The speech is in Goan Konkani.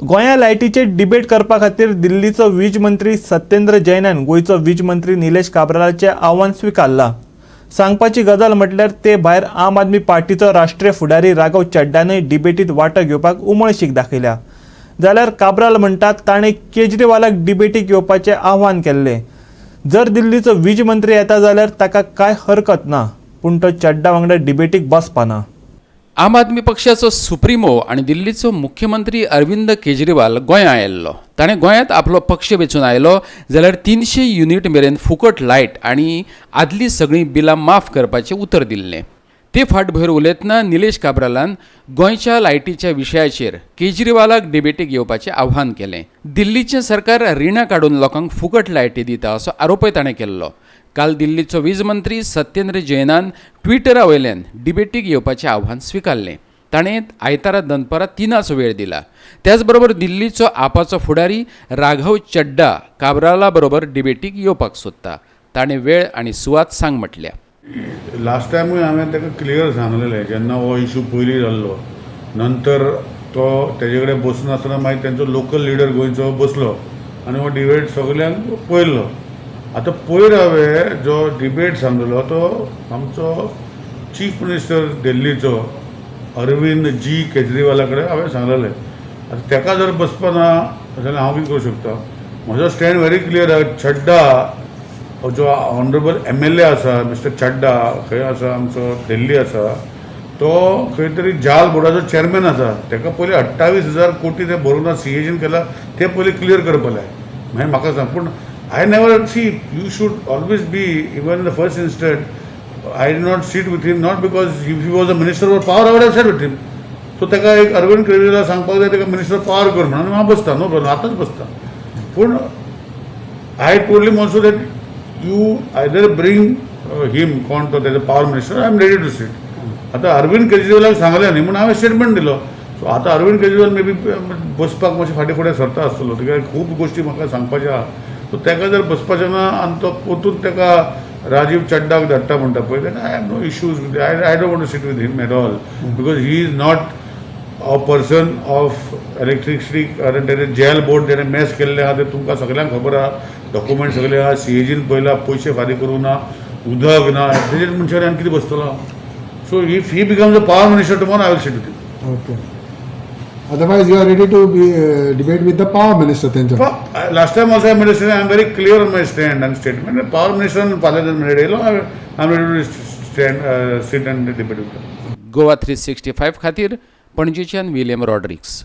गोंया लायटीचेर डिबेट करपा खातीर दिल्लीचो वीज मंत्री सत्येंद्र जैनान गोंयचो वीज मंत्री निलेश काब्रालाचें आव्हान स्विकारलां. सांगपाची गजाल म्हटल्यार ते भायर आम आदमी पार्टीचो राष्ट्रीय फुडारी राघव चड्डानय डिबेटीत वांटो घेवपाक उमळशीक दाखयल्या. जाल्यार काब्राल म्हणटात, ताणें केजरीवालाक डिबेटीक येवपाचें आव्हान केल्लें. जर दिल्लीचो वीज मंत्री येता जाल्यार ताका कांय हरकत ना, पूण तो चड्डा वांगडा डिबेटीक बसपाना. आम आदमी पक्षाचो सुप्रिमो आनी दिल्लीचो मुख्यमंत्री अरविंद केजरीवाल गोंयां आयिल्लो. ताणें गोंयांत आपलो पक्ष वेंचून आयलो जाल्यार 300 युनीट मेरेन फुकट लायट आनी आदलीं सगळीं बिलां माफ करपाचें उतर दिल्लें. ते फाटभुंयेर उलयतना निलेश काब्रालान गोंयच्या लायटीच्या विशयाचेर केजरीवालाक डिबेटीक येवपाचें आव्हान केलें. दिल्लीचें सरकार रिणां काडून लोकांक फुकट लायटी दिता असो आरोपय ताणें केल्लो. काल दिल्लीचो वीज मंत्री सत्येंद्र जैनान ट्विटरा वयल्यान डिबेटीक येवपाचें आव्हान स्विकारलें. ताणें आयतारा दनपारां 3चो वेळ दिला. त्याच बरोबर दिल्लीचो आपाचो फुडारी राघव चड्डा काब्राला बरोबर डिबेटीक येवपाक सोदता. ताणें वेळ आनी सुवात सांग म्हटल्या. लास्ट टायमूय हांवें ताका क्लियर सांगलेलें, जेन्ना हो इशू पयलीं जाल्लो, नंतर तो तेजे कडेन बसनासतना मागीर तेंचो लोकल लिडर गोंयचो बसलो आनी हो डिबेट सगल्यांक पळयल्लो. आतां पयर हांवें जो डिबेट सांगलेलो तो आमचो चीफ मिनिस्टर दिल्लीचो अरविंद जी केजरीवाला कडेन हांवें सांगलेलें. आतां ताका जर बसपा ना जाल्यार हांव कितें करूं शकता? म्हजो स्टँड व्हेरी क्लियर आहा. चड्डा जो ऑनरेबल एमएलए आसा, मिस्टर चड्डा, खंय आसा? आमचो दिल्ली आसा. तो खंय तरी जाल बोर्डाचो चेअरमॅन आसा. ताका पयलीं 28,000 कोटी ते भरूंक ना, सीएजीन केला, ते पयलीं क्लियर करपा जाय. मागीर म्हाका सांग. पूण I never see, you should always be, even the first instant I did not sit with him, not because if he was a minister of power, I would have sat with him. So ताका एक अरविंद केजरीवाल सांगपाक जाय, ताका मिनिस्टर पॉवर कर म्हणून. हांव बसता, नो प्रॉब्लम, आतांच बसता. पूण I told him also that you either bring him, कोण तो तेजो power minister, I am ready to sit. आतां अरविंद केजरीवालाक सांगलें न्ही म्हणून हांवें स्टेटमेंट दिलो. सो आतां अरविंद केजरीवाल मे बी बसपाक मातशें फाटीं फुडें सरता आसतलो. कित्याक खूब गोश्टी म्हाका सांगपाच्यो आहा. सो ताका जर बसपाचें ना आनी तो परतून ताका राजीव चड्डाक धाडटा म्हणटा पळय, then I have no issues with, I don't want to sit with him at all, because he is not a person of electricity. कारण तेणे जेल बोर्ड तेणे मॅस केल्लें आहा, तें तुमकां सगल्यांक खबर आहा. डॉक्युमेंट सगळे आहा. सीएजीन पळयला, पयशे फारीक करूंक ना, उदक ना, तेजेर मनशान आनी कितें बसतलो? So if he becomes a power minister tomorrow, I will sit with him. Okay. Otherwise, you are ready to be debate with the power minister तेंच्या. Last time also I made I am very clear on my stand and statement. Power minister फाल्यां जर मेळ्ळो येयलो, I am ready to stand, sit and debate with. Goa 365 खातीर पणजेच्यान विलियम रॉड्रिक्स.